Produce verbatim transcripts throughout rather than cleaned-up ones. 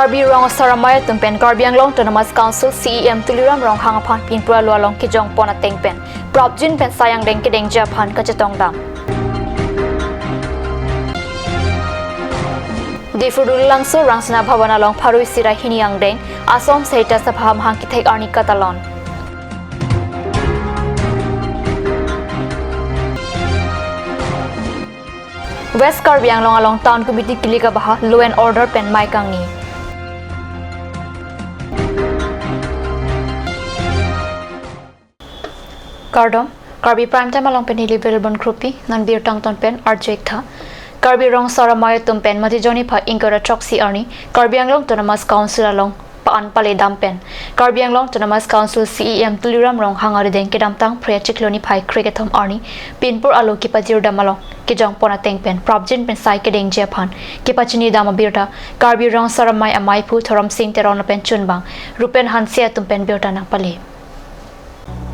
Karbi Rong Asar Amei atum pen Karbi Anglong Autonomous Council C E M Tuliram Ronghang aphan pinpur alo along kejongpon ateng pen prapjin pen sai angdeng kedengji aphan kachetongdam. Diphu Lululangso Rangsina Bhawan along pharo isi ra hini angdeng Assam Sahitya Sabha amahang kethek arni katalon. West Karbi Anglong along Town Committee kilik abaha law and order pen mei kangni. Kardom, Karbi Prime Time along pen neli Viral Bon Kropi, non birta angton pen arju-ik tha. Karbi Rong Asar Amei atum pen Matijong niphai ingkoi ra throksi arni Karbi Anglong Autonomous Council along pa-an paledam pen Karbi Anglong Autonomous Council C E M Tuliram Ronghang arideng kedamtang Phre achiklo niphai krekethom arni pinpur alo kepajirdam along kejongpon ateng pen prapjin pen sai kedengji aphan kepachinidam abirta Karbi Rong Asar Amei ameiphu Dhorom Sing Teron lapen chunbang Rupen Hanse atum pen birta nangpale.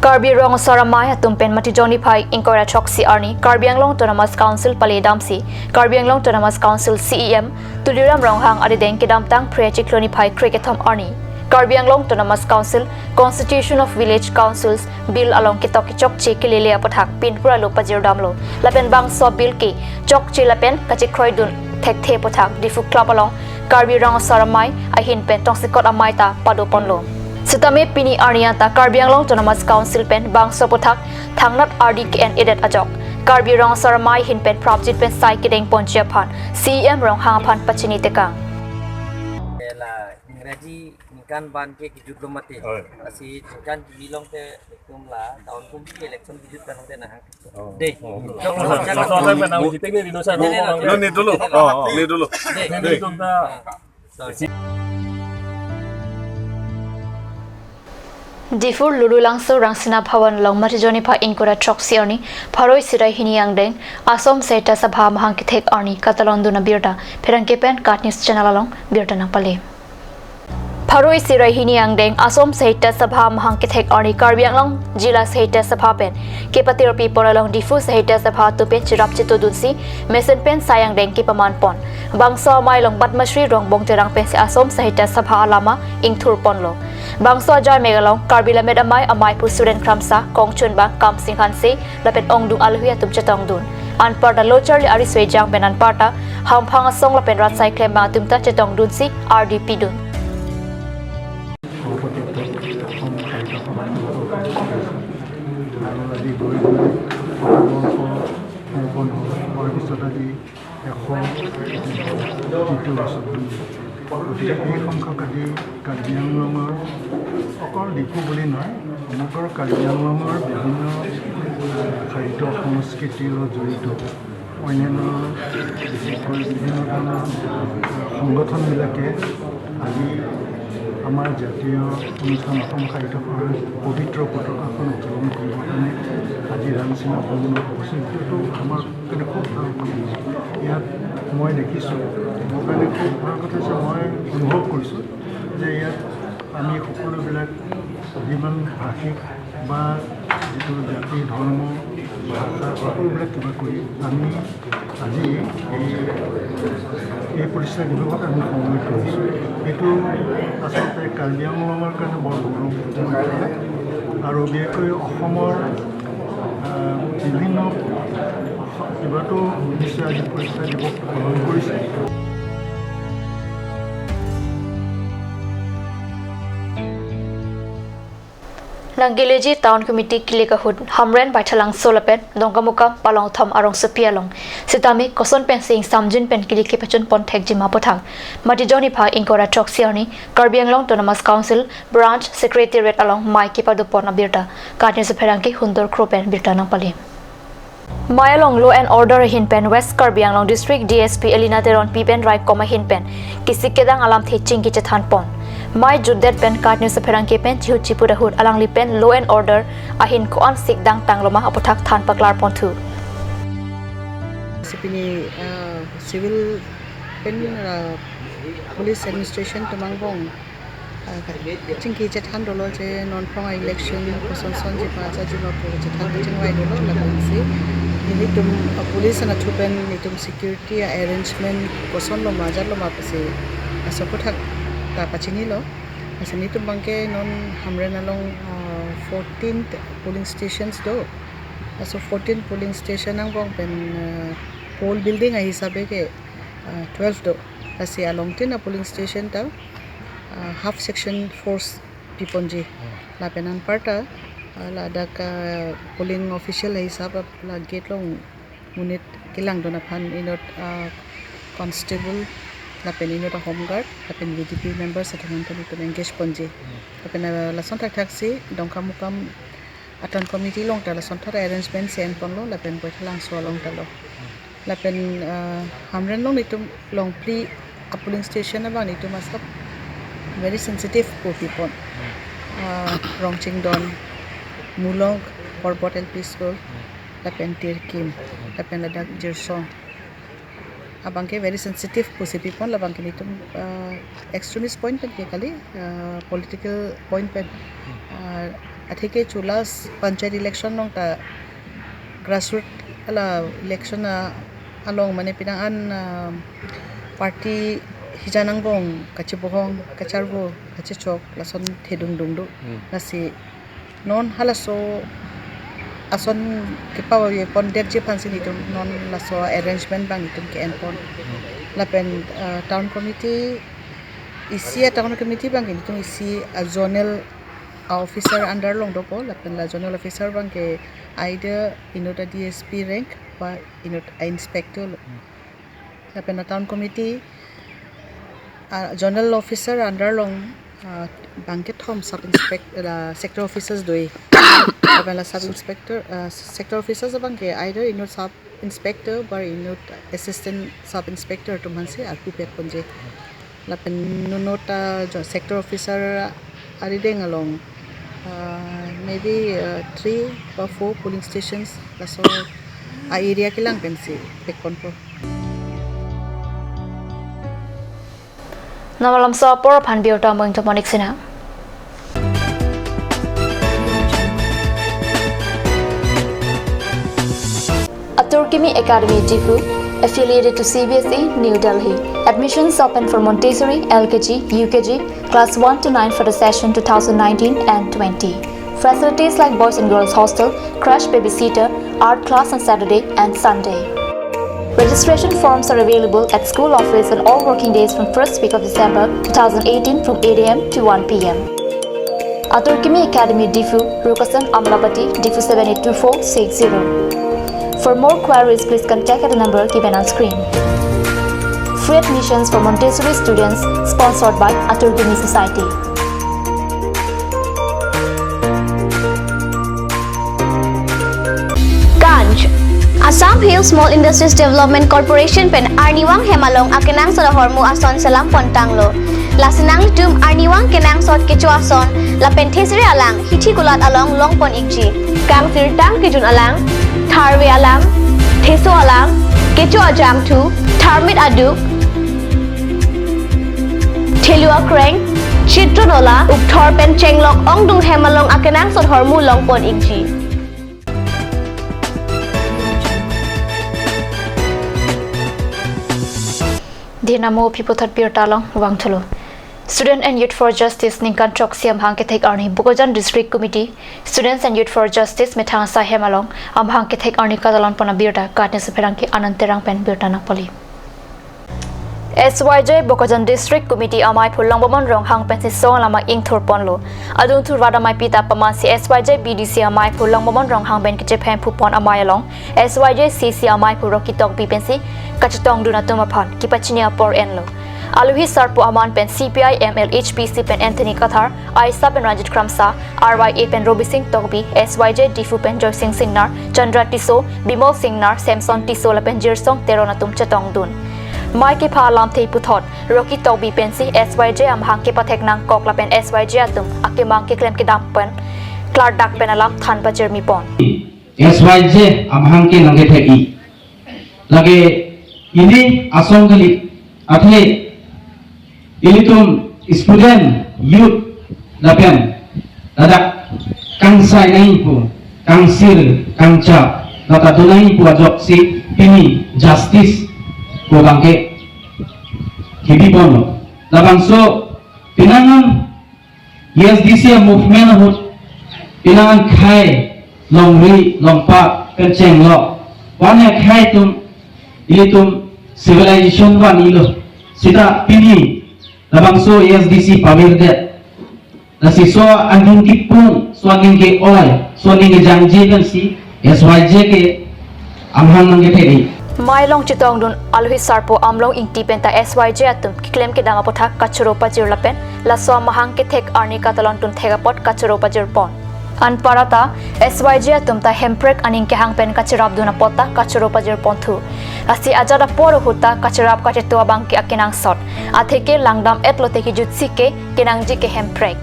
Karbi Rong Asar Amei atum pen Matijong niphai ingkoi ra throksi arni Karbi Anglong Autonomous Council paledamsi Karbi Anglong Autonomous Council C E M Tuliram Ronghang arideng kedamtang Phre achiklo niphai krekethom arni Karbi Anglong Autonomous Council Constitution of Village Councils Bill along ketok kechokche kelele aputhak pinpur alo pajirdamlo lapen bangso bill ke chokche lapen kachekroidun thekthe aputhak Diphu Club along Karbi Rong Asar Amei ahin pen tongsekot amei ta padoponlo. Sitame pini arni anta Karbi Anglong Autonomous Council pen bangso aputhak thangnat ardi ke-en-edet ajok Karbi Rong Asar Amei ahin pen prapjin pen sai kedengponji aphan C E M Ronghang aphan pachini tekang. La Ingraji ningkan ban ke kejutlo mati. Oh. Lasi ningkan kimi along te ekdom la Town Committee election kejut kan te nahang. Oh. Dei. Oh. Jok lo, jok lo. Laso time pen nang jitik ni dino sa. Dei, dei, dei. Lo ni dulu. Oh, oh, ni dulu. Dei. Dei. Dei. Sorry. Diphu Lululangso Rangsina Bhawan along Matijong niphai ingkoi ra throksi arni pharo isi ra hini angdeng Assam Sahitya Sabha amahang kethek arni katalondun abirta pherangke pen KAT News Channel along birta nangpale. Pharo isi ra hini angdeng Assam Sahitya Sabha amahang kethek arni Karbi Anglong Jila Sahitya Sabha pen kepatirpipon along Diphu Sahitya Sabha atum pen cherap chetodunsi mesen pen sai angdeng kepamanpon. Bangso amei along Padma Shri Rongbong Terang pensi Assam Sahitya Sabha alama ingthurponlo. Bangso ajai mek along Karbi Lammet Amei ameiphu Suren Kramsa, kongchunbang Kamsing Hanse lapen ongdung alohi atum chetongdun. Anparta lo charli ariso ejang pen anparta hamphang asong lapen rat sai klembang atum ta chetongdunsi ardi pidun. আৰু আজি গৈ গৈ বৰ্ষ অৰ্পণ হ'ল, হোৱাৰ পিছত আজি এশ তৃতীয় বছৰ। গতিকে এই সংখ্যক আজি কাৰ্বি আংলঙৰ, অকল ডিফু বুলি নহয়, সমগ্ৰ কাৰ্বি আংলঙৰ বিভিন্ন সাহিত্য সংস্কৃতিৰ লগত জড়িত অন্যান্য বিশেষকৈ বিভিন্ন ধৰণৰ সংগঠনবিলাকে আজি আমাৰ জাতীয় অনুষ্ঠান অসম সাহিত্য সভাৰ পবিত্ৰ পতাকাখন উত্তোলন কৰিবৰ কাৰণে আজি ৰাংচিঙা ভ্ৰমণত উপস্থিত। এইটো আমাৰ কাৰণে খুব ভাল কথা। ইয়াত মই দেখিছোঁ, মোৰ কাৰণে খুব ভাল কথা হৈছে। মই অনুভৱ কৰিছোঁ যে ইয়াত আমি সকলোবিলাক যিমান ভাষিক বা যিটো জাতি, ধৰ্ম, ভাষা, সকলোবিলাক কিবা কৰি আমি আজি এই, এই প্ৰতিষ্ঠা দিৱসত আমি সমবেত কৰিছোঁ। এইটো আচলতে কাৰ্বি আংলঙৰ কাৰণে বৰ গৌৰৱপূৰ্ণ কথা। আৰু বিশেষকৈ অসমৰ, আহ, বিভিন্ন কেইবাটাও উদ্দেশ্যে আজি প্ৰতিষ্ঠা দিৱস পালন কৰিছে। Nangkeleji Town Committee kilik ahut Hamren Baithalangso lapen Dongkamukam Palongthom arongsopi along sitame koson pensi ingsamjin pen kilik kepachunpon thekji ma aputhak Matijong niphai ingkoi ra throksi arni Karbi Anglong Autonomous Council Branch Secretariat along mei kepadopon abirta KAT News apherangke Huntor Kro pen birta nangpale. Mei along Law and Order ahin pen West Karbi Anglong District D S P Elina Teronpi pen raikom ahin pen kesik kedang alamthe chingki chethanpon. Mei jutdet pen KAT News apherangke pen chihut chiput ahut alangli pen Law and Order ahin ko-an sik dang tanglo ma aputhak than paklarponthu. Si pini, ah, civil pen, ah, police administration atum angbong, ah, chingki chethan dolo je non phrong election koson sonji pachajilo pu chethan chingvai dolo, lapensi nelitum, ah, police anatthu pen nelitum security arrangement kosonlo ma jatlo ma pusi, ah, laso aputhak Pachinilo. Lasi nelitum abangke non Hamren along, ah, fourteen polling stations do. Laso fourteen polling station angbong pen, ah, poll building ahisabe ke, ah, twelve do. Lasi along tin a polling station ta, ah, half section force piponji. Hmm. Lapen anparta, ah, ladak, ah, polling official ahisap la gate along monit kelangdun aphan inut, ah, constable lapen inut a home guard lapen V D P members atum aphan itum engage ponji. Hmm. Lapen, ah, lason thakthaksi Dongkamukam a town committee along ta lason thar arrangement si enponlo lapen Boithalangso along ta lo. Hmm. Lapen, ah, Hamren along nelitum longphli a polling station abang nelitum asap very sensitive pu pipon. Hmm. Ah, Rongchingdon, Mulong, Porbot L P School, Hmm. lapen Tirkim, Hmm. lapen ladak Jirsong. Abangke very sensitive pusi pipon, labangke nelitum, ah, extremist point pen ke kali, ah, political point pen. Hmm. Ah, atheke chu last panchayat election along ta grassroot hala election a along mane pinang an, ah, party hijan angbong kachebohong, kacharvo, kachechok, lason thedung dungdung. Hmm. Lasi non halaso ason kepavoi pondetji aphansi nelitum non laso arrangement abang nelitum ke-enpon. Hmm. Lapen, ah, town committee isi a town committee abangke nelitum isi a zonal a officer under along dopo, lapen la zonal officer abangke either inut a D S P rank ba inut a inspector lo. Hmm. Lapen a town committee, ah, zonal officer under along, ah, bangkethom sub inspect-, ah, sector officers do-i. Lapen la sub inspector, ah, sector officers abangke either inut sub inspector ba inut assistant sub inspector atum aphansi arpu pet ponji. Lapen non non ta jo sector officer arideng along, ah, maybe, ah, three ba four polling stations laso a area kelang pensi pekponpo. Namalam so apor aphan birta mo ingtomonik sina. Atur Kimi Academy Diphu, affiliated to C B S E, New Delhi. Admissions open for Montessori, L K G, U K G, class one to nine for the session two thousand nineteen and twenty. Facilities like boys and girls hostel, crash babysitter, art class on Saturday and Sunday. Registration forms are available at school office on all working days from first week of December two thousand eighteen from eight A M to one P M. Atur Kimi Academy Diphu, Rukasan Amlapatti, Diphu seven eight two four six zero. For more queries, please contact at the number given on screen. Free admissions for Montessori students, sponsored by Atur Kimi Society. Ganj. Assam Hill Small Industries Development Corporation pen arnivang hem along akenangsot ahormu ason selam pontanglo. Lasi nanglitum arnivang kenangsot kecho ason lapen thesere alang hithi kulat along longpon ikji. Kangsirtang kejun alang, tharve alang, theso alang, kecho ajangthu, tharmit aduk, thelu akreng, chitron ola, ukthor pen chenglok ongdung hem along akenangsot ahormu longpon ikji. Dina mo pi puthot birta along vangthulo. Student and Youth for Justice ningkan throksi amahang kethek arni Bokajan District Committee, Students and Youth for Justice methang asai hem along amahang kethek arni katalon pon abirta katne si pherangke Anand Terang pen birta nangpali. S Y J Bokajan District Committee amaiphu Longbomon Ronghang pensi song lama ingthur ponlo. Adungthur rat amei pita pamansi S Y J B D C amaiphu Longbomon Ronghang pen kachephem phupon amei along S Y J C C amaiphu Rocky Tokbi pensi kachetongdun atum aphan kepachini apor enlo. Alohi sarpo aman pen C P I M L H P C pen Anthony Kathar, Aisa pen Ranjit Kramsa, R Y A pen Robising Tokbi, S Y J Diphu pen Joysing Singnar, Chandra Tisso, Bimol Singnar, Samson Tisso lapen Jirsong Teron atum chetongdun. Mei kepha alamthe puthot Rocky Tokbi pensi S Y J amahang kepathek nangkok lapen S Y J atum akemang keklem kedam pen klardak pen alam than pachirmi pon. S Y J amahang ke nangkethek-i. Lake ili asong kali, athe ilitum student, youth lapen ladak kangsai nangji pu, kangsir kangcha lata do nangji pu ajoksi pini justice pu abangke kebi ponlo. Labangso Penang an A S D C a-movement ahut penang an khei longri longpat pen chenglok. Wan akhei atum ilitum civilization van-ilo. Seta pini labangso A S D C pavirdet. Lasi so aning kipung, so aning ke-oi, so aning kejangje pensi S Y J ke amahang nangkethek-i. Mei along chetongdun aluhi sarpo Amlong Ingti penta S Y J atum keklem kedam aputhak kachoro pajir lapen laso amahang kethek arni katalon dunthek apot kachoro pajirpon. Anparta S Y J atum ta Hemprek aning kehang pen kacherapdun apot ta kachoro pajirponthu. Lasi ajat apor ahut ta kacherap kachetu abangke akenangsot. Atheke langdam-etlo te kejutsi ke kenangji ke Hemprek.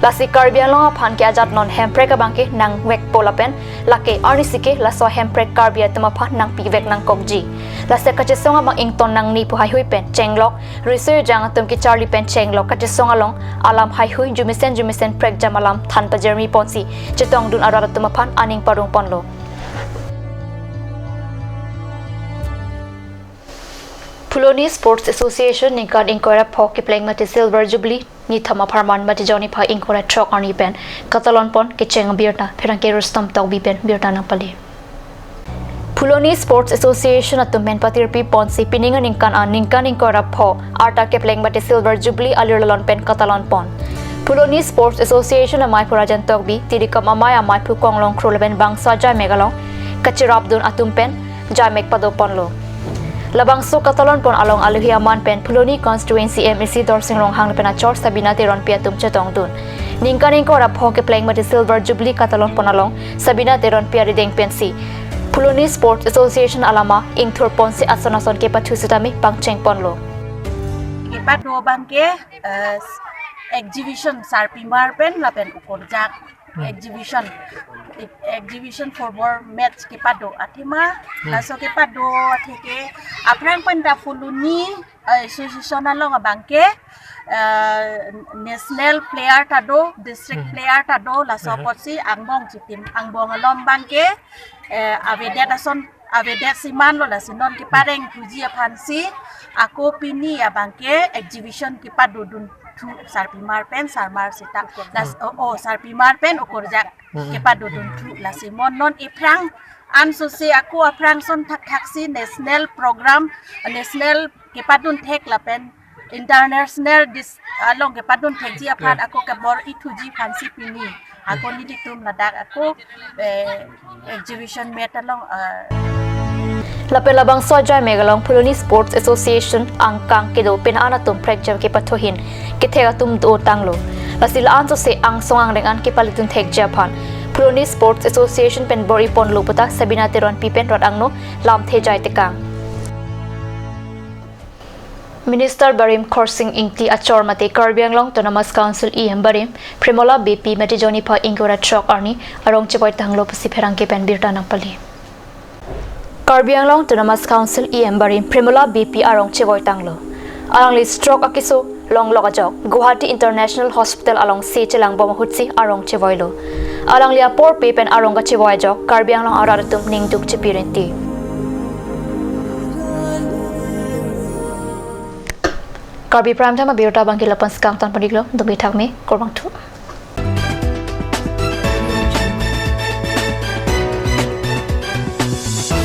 Lasi Karbi Anglong aphan ke ajat non Hemprek abangke nangvekpo lapen lake arnisi ke laso Hemprek Karbi atum aphan nangpivek nangkokji. Lasi kachesong abang ington nangne pu haihui pen chenglok, riso ejang atum kecharli pen chenglok kachesong along alam haihui jumesen jumesen prekjam alam than pajirmi ponsi chetongdun arat atum aphan aning parongponlo. Phuloni Sports Association ningkan ingkoi ra pho kepleng mate Silver Jubilee nithom apharman mate Joni pha ingkoi ra throk arni pen katalonpon kecheng abirta pherangke Rustom Tokbi pen birta nangpale. Phuloni Sports Association atum pen patirpi ponsi pining aningkan an ningkan ingkoi ra pho arta kepleng mate Silver Jubilee alir lalon pen katalonpon. Phuloni Sports Association amei phu Rajan Tokbi, Tilikom amei amei phu Konglong Kro lapen bangso ajai mek along kacherapdun atum pen jai mek padoponlo. Labangso katalonpon along aluhi aman pen Phuloni constituency M A C Dorsing Ronghang lapen achor Sabina Teronpi atum chetongdun. Ningkan ingkoi ra pho kepleng mate Silver Jubilee katalonpon along Sabina Teronpi arideng pensi Phuloni Sports Association alama ingthurponsi ason ason kepathu sitame pangchengponlo. Kepado abangke, eh, exhibition sarpimar pen lapen ukorjak. Hmm. Exhibition, e-, exhibition football match kepado athema, hmm, laso kepado atheke aphrang pen ta Phuloni, eh, association along abangke, eh, national player ta do, district, hmm, player ta do, laso, aha, apotsi angbong chitim angbong alom abangke, eh, avedet ason avedet simanlo, lasi non kepareng thuji aphansi ako pini abangke exhibition kepadodunthu sarpimar pen sarmar seta. Las-, o, o, sarpimar pen ukorjak, hmm, kepadodunthu. Lasi mo non ephrang ansose ako aphrang ason thakthaksi national program, national kepadunthek lapen international dis-, along kepadunthekji aphan, eh, ako kebor-ithuji aphansi pini ako, hmm, nelitum ladak ako, eh, exhibition match along, eh. Lapen labangso ajai mek along Phuloni Sports Association angkang kedo pen an atum prekjam kepathu ahin kethek atum dotanglo. Lasi la-ansose angsong angdeng an kepaletunthekji aphan Phuloni Sports Association pen bor-iponlo puta Sabina Teronpi pen rat angno lamthe jai tekang. Minister barim Khorsing Ingti achor mate Karbi Anglong Autonomous Council E M barim Premola Beypi mate Joni pha ingkoi ra throk arni arong chevoi tanglo pusi pherangke pen birta nangpale. Karbi Anglong Autonomous Council E M barim Premola Beypi arong chevoi tanglo. Alangli stroke akeso longlok ajok Guwahati International Hospital alongsi chelangbom ahutsi arong chevoilo. Alangli apor pe pen arong kachevoi ajok Karbi Anglong arat atum ningduk chepi rinti. Karbi Prime Time abirta abangke lapu-an si kangton pon-iklo, dumi thakme, kurvangthu.